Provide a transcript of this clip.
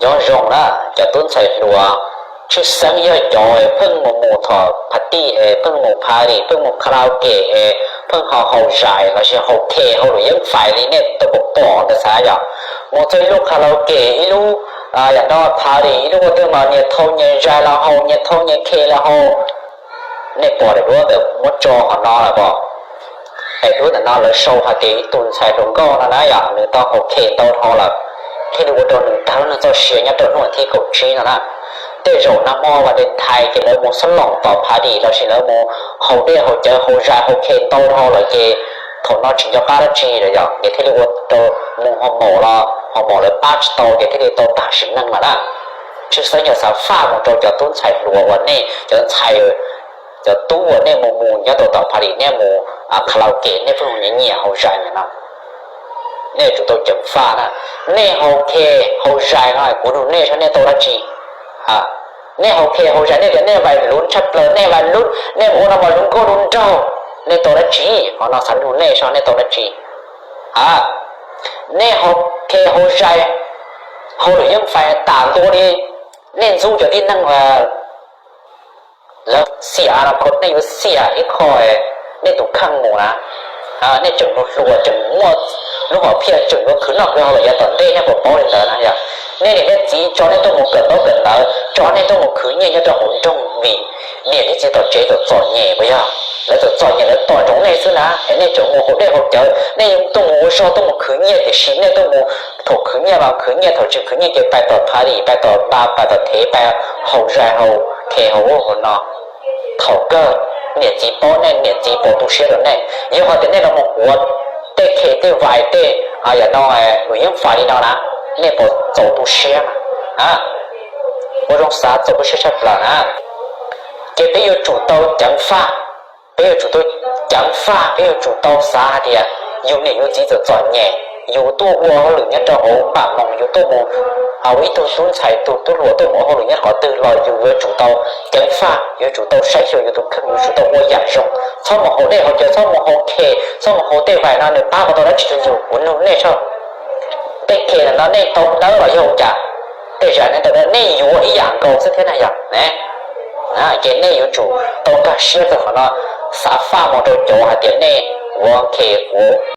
Nyob zoo na cov tub ntxhais hluas, tshwj xeeb yog cov pheej mus mus thaum party es pheej mus party, pheej mus karaoke es pheej ho haus zais lossis haus khe haus luam yeeb fais li nej tau pom pom ntawd xav yog mus txog ib lub karaoke, ib lub yam no party, ib lub ua twg mas nyias thau nyias zais los haus, nyias thau nyias khe los haus. Nej pom daim duab ntawd muab tso qhov no lawm pom? Daim duab ntawm no lawv sau hais tias ib tug ntxhais hluas nkauj no na yog nws tau haus khe ntau dhau lawm, thiaj li ua rau nws tag lub neej txoj sia nyob rau hnub thib kaum tsib no na. Tej zaum nag hmo Valentine ces lawv mus xab loos tom party lossis lawv mus haus dej haus cawv haus zais haus khe ntau dhau lawm ces thaum no tsis nco qab dab tsi lawm yog ces thiaj li ua rau mus ho maum los ho maum lawv pab tsis tau ces thiaj li tau tag sim neej lawm na. Tshwj xeeb yog xav faj mus rau cov tub ntxhais hluas uas nej cov ntxhais, cov tub uas nej mus mus nyob tau tom party, nej mus karaoke, nej pheej mus nyiam nyiam haus zais no, nej yuav tsum tau ceev faj na. Nej haus khe haus zais no kuv nug nej saib nej tau dab tsi? Nej haus khe haus zais nej tias nej vais lub tshaj plaws, nej vais lub, nej mus ua no mas lub nkauj lub nraug, nej tau dab tsi? Qhov no xav nug nej saib nej tau dab tsi? Nej haus khe haus zais, haus luam yeeb fais tas ntua li, nej ntxub cov tib neeg lawv xiam no, nej yuav xiam ib qho nej tus kheej mus na. Nej tseem hluas hluas tseem muaj lub hom phiaj tseem yuav khwv noj khwv haus los yav tom ntej nej puas paub li ntawd na yog? Nej niam nej txiv tso nej tuaj mus kawm ntaub kawm ntawv, tso nej tuaj mus khwv nyiaj nyob rau hauv nroog vim niam thiab txiv tom tsev txom txom nyem puas yog? Lawv txom txom nyem lawv tos ntsoov nej xwb na es nej tseem mus haus dej haus cawv, nej tuaj mus ua zog tuaj mus khwv nyiaj tiam sis nej tuaj mus thaum khwv nyiaj mas khwv nyiaj, thaum tsis khwv nyiaj ces pais tom party, pais tom bar, pais tom thev, pais haus zais haus khe haus ub haus no. Thaum kawg niam txiv paub nej, niam txiv puas tu siab rau nej? Yog hais tias nej los mus ua tej khe tej vais tej yam no, luam yeeb fais li no na, nej puas txaus tu siab? Ua zoo xav txaus tu siab tshaj plaws na. Ces peb yuav tsum tau ceev faj, peb yuav tsum tau ceev faj, peb yuav tsum tau xav hais tias yus niam yus txiv txom txom nyem, yus tuaj ua hauj lwm nyob rau hauv npam moos, yus tuaj mus ua ib tug tub ntxhais tus tub hluas tuaj mus ua hauj lwm nyob qhov twg los yus yuav tsum tau ceev faj, yuav tsum tau saib xyuas yus tus kheej, yuav tsum tau ua yam zoo, txhob mus haus dej haus cawv, txhob mus haus khe, txhob mus haus tej vais no nws pab puas tau dab tsi rau yus, kuv nug nej saib. Tej khe no nej tau dawb los yog ua cas? Tej zais nej tau dawb, nej yuav ib yam nkaus xwb thiab na yog? Ces nej yuav tsum tau nkag siab txog qhov no, xav faj mus rau cov hais tias nej ua khe ua